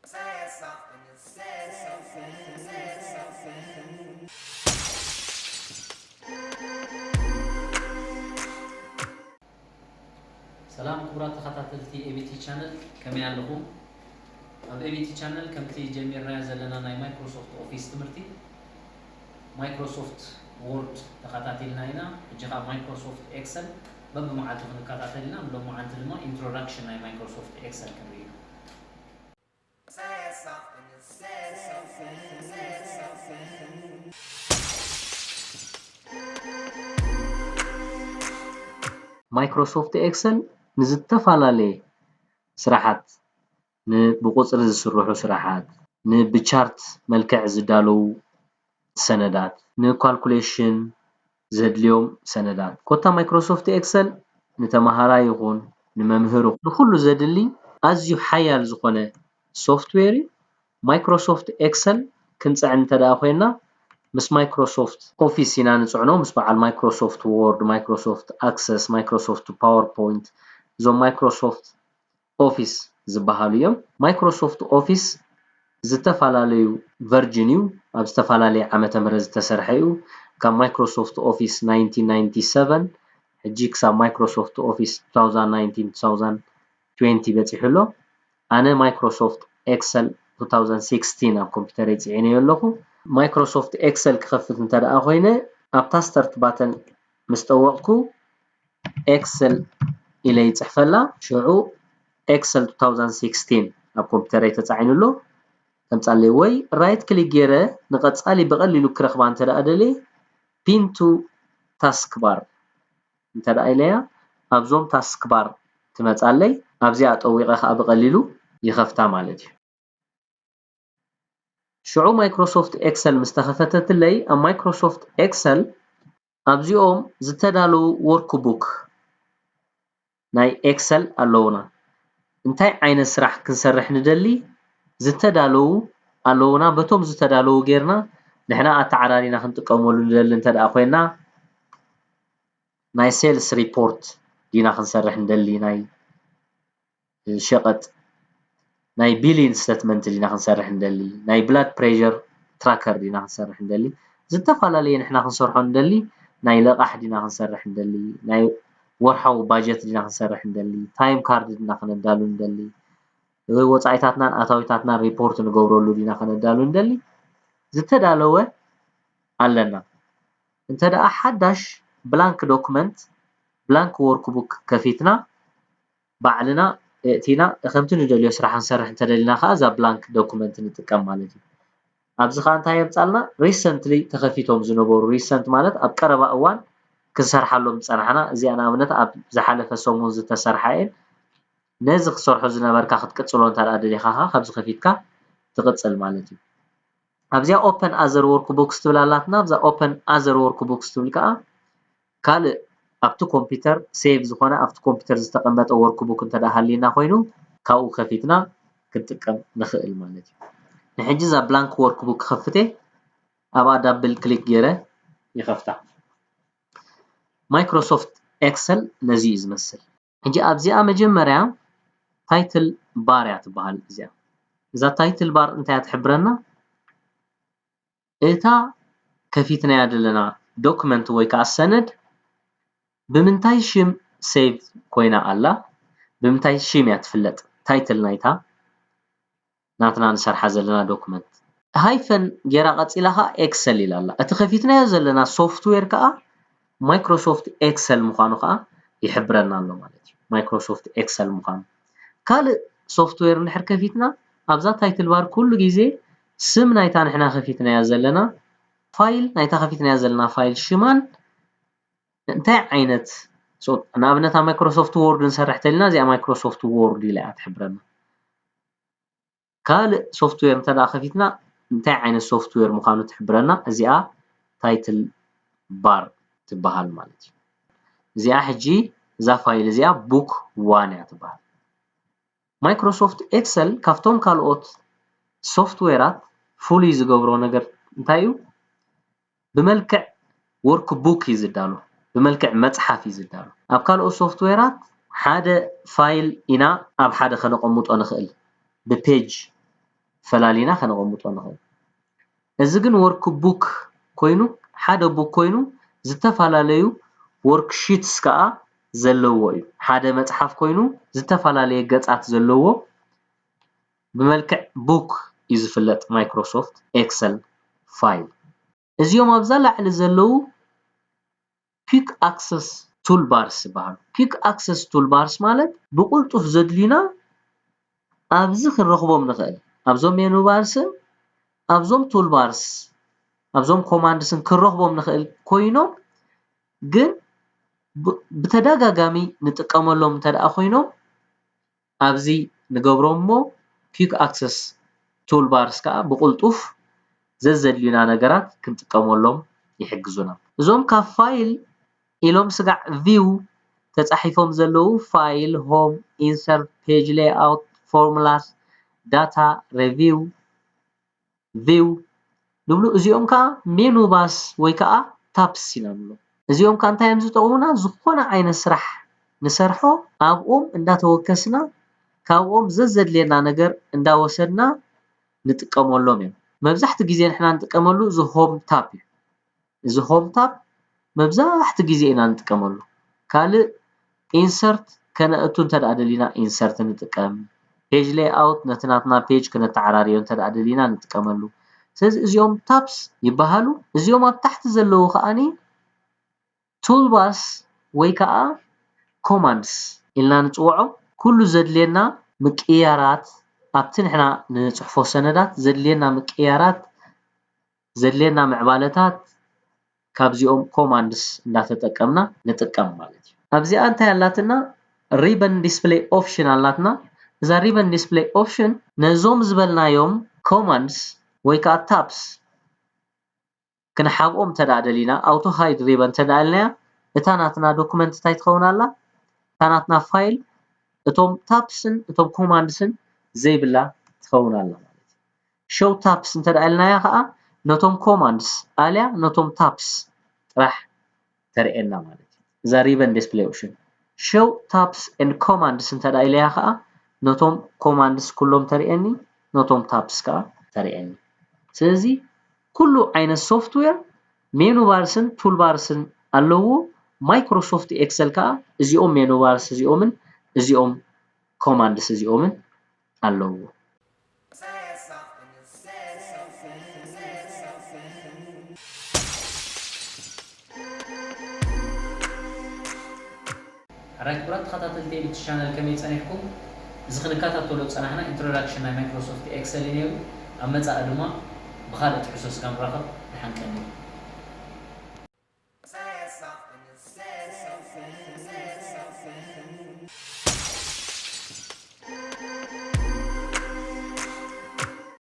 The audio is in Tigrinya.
Say something, say something, say something. ሰላም ክቡራት ተኸታተልቲ ኤቢቲ ቻነል፣ ከመይ ኣለኹም? ኣብ ኤቢቲ ቻነል ከምቲ ጀሚርናዮ ዘለና ናይ ማይክሮሶፍት ኦፊስ ትምህርቲ፣ ማይክሮሶፍት ወርድ ተኸታቲልና ኢና። ሕጂ ኸዓ ማይክሮሶፍት ኤክሰል በብመዓልቱ ክንከታተል ኢና። ንሎማዓንቲ ድማ ኢንትሮዳክሽን ናይ ማይክሮሶፍት ኤክሰል ክንርኢ ኢና። Say something, say something, say something. ማይክሮሶፍት ኤክሰል ንዝተፈላለየ ስራሓት፣ ንብቁፅሪ ዝስርሑ ስራሓት፣ ንብቻርት መልክዕ ዝዳለዉ ሰነዳት፣ ንኳልኩሌሽን ዘድልዮም ሰነዳት። ኮታ ማይክሮሶፍት ኤክሰል ንተምሃራይ ይኹን ንመምህር ይኹን ንኹሉ ዘድሊ ኣዝዩ ሓያል ዝኾነ ሶፍትዌር እዩ። ማይክሮሶፍት ኤክሰል ክንፅዕን እንተ ደኣ ኮይና ምስ ማይክሮሶፍት ኦፊስ ኢና ንፅዕኖ፣ ምስ በዓል ማይክሮሶፍት ወርድ፣ ማይክሮሶፍት ኣክሰስ፣ ማይክሮሶፍት ፓወርፖይንት፣ እዞም ማይክሮሶፍት ኦፊስ ዝበሃሉ እዮም። ማይክሮሶፍት ኦፊስ ዝተፈላለዩ ቨርጅን እዩ፣ ኣብ ዝተፈላለየ ዓመተ ምህረት ዝተሰርሐ እዩ። ካብ ማይክሮሶፍት ኦፊስ ናይንቲን ናይንቲ ሰቨን ሕጂ ክሳብ ማይክሮሶፍት ኦፊስ ቱ ታውዘንድ ናይንቲን ቱ ታውዘንድ ትዌንቲ በፂሑ ኣሎ። ኣነ ማይክሮሶፍት ኤክሰል ቱ ታውዘንድ ሲክስቲን ኣብ ኮምፒውተረይ ፅዒነዮ ኣለኹ። ማይክሮሶፍት ኤክሰል ክኸፍት እንተ ደኣ ኮይነ ኣብታ ስታርት ባተን ምስ ጠወቕኩ ኤክሰል ኢለ ይፅሕፈላ። ሽዑ ኤክሰል ቱ ታውዘንድ ሲክስቲን ኣብ ኮምፒውተረይ ተፃዒኑ ኣሎ። ከምፃለይ ወይ ራይት ክሊክ ገይረ ንቐፃሊ ብቐሊሉ ክረኽባ እንተ ደኣ ደልየ ፒን ቱ ታስክ ባር እንተ ደኣ ኢለያ ኣብዞም ታስክ ባር ትመፃለይ። ኣብዚኣ ጠዊቐ ከዓ ብቐሊሉ ይኸፍታ ማለት እዩ። ሽዑ ማይክሮሶፍት ኤክሰል ምስ ተኸፈተትለይ ኣብ ማይክሮሶፍት ኤክሰል ኣብዚኦም ዝተዳለዉ ወርክ ቡክ ናይ ኤክሰል ኣለዉና። እንታይ ዓይነት ስራሕ ክንሰርሕ ንደሊ ዝተዳለዉ ኣለዉና። በቶም ዝተዳለዉ ጌርና ንሕና ኣተዓራሪና ክንጥቀመሉ ንደሊ እንተ ደኣ ኮይና ናይ ሴልስ ሪፖርት ዲና ክንሰርሕ ንደሊ፣ ናይ ሸቐጥ ናይ ቢሊን ስተትመንት ዲና ክንሰርሕ ንደሊ፣ ናይ ብላድ ፕሬሸር ትራከር ዲና ክንሰርሕ ንደሊ፣ ዝተፈላለየ ንሕና ክንሰርሖ ንደሊ ናይ ለቓሕ ዲና ክንሰርሕ ንደሊ፣ ናይ ወርሓዊ ባጀት ዲና ክንሰርሕ ንደሊ፣ ታይም ካርድ ዲና ከነዳሉ ንደሊ፣ ወፃኢታትናን ኣታዊታትናን ሪፖርት ንገብረሉ ዲና ከነዳሉ ንደሊ ዝተዳለወ ኣለና። እንተ ደኣ ሓዳሽ ብላንክ ዶክመንት ብላንክ ወርክ ቡክ ከፊትና ባዕልና እእቲና ከምቲ ንደልዮ ስራሕ ክንሰርሕ እንተደሊና ከዓ እዛ ብላንክ ዶክመንት ንጥቀም ማለት እዩ። ኣብዚ ከዓ እንታይ የምፃልና? ሪሰንትሊ ተከፊቶም ዝነበሩ፣ ሪሰንት ማለት ኣብ ቀረባ እዋን ክንሰርሓሎም ዝፀናሕና፣ እዚኣ ንኣብነት ኣብ ዝሓለፈ ሰሙን ዝተሰርሓ እየን። ነዚ ክሰርሖ ዝነበርካ ክትቅፅሎ እንተ ደኣ ደሊኻ ከዓ ካብዚ ከፊትካ ትቅፅል ማለት እዩ። ኣብዚኣ ኦፐን ኣዘር ወርክ ቡክስ ትብል ኣላትና። ኣብዛ ኦፐን ኣዘር ወርክ ቡክስ ትብል ከዓ ካልእ ኣብቲ ኮምፒውተር ሴቭ ዝኾነ ኣብቲ ኮምፒውተር ዝተቐመጠ ወርክ ቡክ እንተ ደኣ ሃልዩና ኮይኑ ካብኡ ከፊትና ክንጥቀም ንኽእል ማለት እዩ። ንሕጂ እዛ ብላንክ ወርክ ቡክ ክኸፍት እየ። ኣብኣ ዳብል ክሊክ ገይረ ይኸፍታ። ማይክሮሶፍት ኤክሰል ነዚ እዩ ዝመስል። ሕጂ ኣብዚኣ መጀመርያ ታይትል ባር እያ ትበሃል እዚኣ። እዛ ታይትል ባር እንታይ እያ ትሕብረና? እታ ከፊትናያ ዘለና ዶክመንት ወይ ከዓ ሰነድ ብምንታይ ሽም ሴቭ ኮይና ኣላ? ብምንታይ ሽም እያ ትፍለጥ? ታይትል ናይታ ናትና ንሰርሓ ዘለና ዶክመንት። ሃይፈን ጌራ ቀጺላ ኸኣ ኤክሰል ኢላ ኣላ። እቲ ከፊትናዮ ዘለና ሶፍትዌር ከኣ ማይክሮሶፍት ኤክሰል ምዃኑ ኸኣ ይሕብረና ኣሎ ማለት እዩ። ማይክሮሶፍት ኤክሰል ምዃኑ። ካልእ ሶፍትዌር እንድሕር ከፊትና ኣብዛ ታይትል ባር ኩሉ ግዜ ስም ናይታ ንሕና ከፊትናያ ዘለና ፋይል፣ ናይታ ከፊትናያ ዘለና ፋይል ሽማን እንታይ ዓይነት ንኣብነት ኣብ ማይክሮሶፍት ወርድ ንሰርሕ ተልና እዚኣ ማይክሮሶፍት ወርድ ኢላ እያ ትሕብረና። ካልእ ሶፍትዌር እንተ ደኣ ከፊትና እንታይ ዓይነት ሶፍትዌር ምዃኑ ትሕብረና። እዚኣ ታይትል ባር ትበሃል ማለት እዩ። እዚኣ ሕጂ እዛ ፋይል እዚኣ ቡክ ዋን እያ ትበሃል። ማይክሮሶፍት ኤክሰል ካብቶም ካልኦት ሶፍትዌራት ፍሉይ ዝገብሮ ነገር እንታይ እዩ? ብመልክዕ ወርክ ቡክ እዩ ዝዳሎ፣ ብመልክዕ መፅሓፍ እዩ ዝዳሎ። ኣብ ካልኦት ሶፍትዌራት ሓደ ፋይል ኢና ኣብ ሓደ ከነቐምጦ ንኽእል፣ ብፔጅ ፈላሊና ከነቐምጦ ንኽእል። እዚ ግን ወርክ ቡክ ኮይኑ ሓደ ቡክ ኮይኑ ዝተፈላለዩ ወርክ ሺትስ ከዓ ዘለዎ እዩ። ሓደ መፅሓፍ ኮይኑ ዝተፈላለየ ገፃት ዘለዎ ብመልክዕ ቡክ እዩ ዝፍለጥ ማይክሮሶፍት ኤክሰል ፋይል። እዚኦም ኣብዛ ላዕሊ ዘለዉ quick access toolbars ይበሃሉ። Quick access toolbars ማለት ብቕልጡፍ ዘድልዩና ኣብዚ ክንረኽቦም ንኽእል ኣብዞም ሜኑ ባርስን ኣብዞም ቱል ባርስ ኣብዞም ኮማንድስን ክንረኽቦም ንኽእል ኮይኖም ግን ብተደጋጋሚ ንጥቀመሎም እንተ ደኣ ኮይኖም ኣብዚ ንገብሮም እሞ quick access toolbars ከዓ ብቕልጡፍ ዘዘድልዩና ነገራት ክንጥቀመሎም ይሕግዙና። እዞም ካብ ፋይል ኢሎም ስጋዕ view ተጻሒፎም ዘለዉ file home insert page layout formulas data review view ንብሉ እዚኦም ከዓ menu bars ወይ ከዓ tabs ኢና ንብሎም። እዚኦም ከዓ እንታይ እዮም ዝጠቕሙና? ዝኾነ ዓይነት ስራሕ ንሰርሖ ኣብኦም እንዳተወከስና ካብኦም ዘዘድልየና ነገር እንዳወሰድና ንጥቀመሎም እዮም። መብዛሕትኡ ግዜ ንሕና ንጥቀመሉ እዚ home tab እዩ። እዚ home tab መብዛሕትኡ ግዜ ኢና ንጥቀመሉ። ካልእ insert ከነእቱ እንተ ደኣ ደሊና insert ንጥቀም። Page layout ነቲ ናትና page ክነተዓራርዮ እንተ ደኣ ደሊና ንጥቀመሉ። ስለዚ እዚኦም tabs ይበሃሉ። እዚኦም ኣብ ታሕቲ ዘለዉ ከኣኒ toolbars ወይ ከዓ commands ኢልና ንፅውዖም። ኩሉ ዘድልየና ምቅያራት ኣብቲ ንሕና ንፅሕፎ ሰነዳት ዘድልየና ምቅያራት ዘድልየና ምዕባለታት ካብዚኦም commands እንዳተጠቀምና ንጥቀም ማለት እዩ። ኣብዚኣ እንታይ ኣላትና? Ribbon display option ኣላትና። እዛ ribbon display option ነዞም ዝበልናዮም commands ወይ ከዓ tabs ክንሓብኦም እንተ ደኣ ደሊና auto hide ribbon እንተ ደኣ ኢልናያ እታ ናትና document እንታይ ትኸውን ኣላ? እታ ናትና ፋይል እቶም tabs ን እቶም commands ን ዘይብላ ትኸውን ኣላ ማለት እዩ። Show tabs እንተ ደኣ ኢልናያ ከዓ ነቶም commands ኣልያ ነቶም tabs ጥራሕ ተርእየና ማለት እዩ። እዛ ribbon display option show tabs and commands እንተ ደኣ ኢለያ ከዓ ነቶም commands ኩሎም ተርእየኒ ነቶም tabs ከዓ ተርእየኒ። ስለዚ ኩሉ ዓይነት software menu bars ን toolbars ን ኣለዎ። Microsoft Excel ከዓ እዚኦም menu bars እዚኦምን እዚኦም commands እዚኦምን ኣለዎ። ሓራይ ክቡራት ተኸታተልቲ እቲ ቻነል ከመይ ጸኒሕኩም? እዚ ክንከታተሎ ዝጸናሕና introduction ናይ Microsoft Excel እዩ ነይሩ። ኣብ መጻኢ ድማ ብኻልእ ትሕዝቶ ስጋብ ንራኸብ ደሓን ቀንዩ።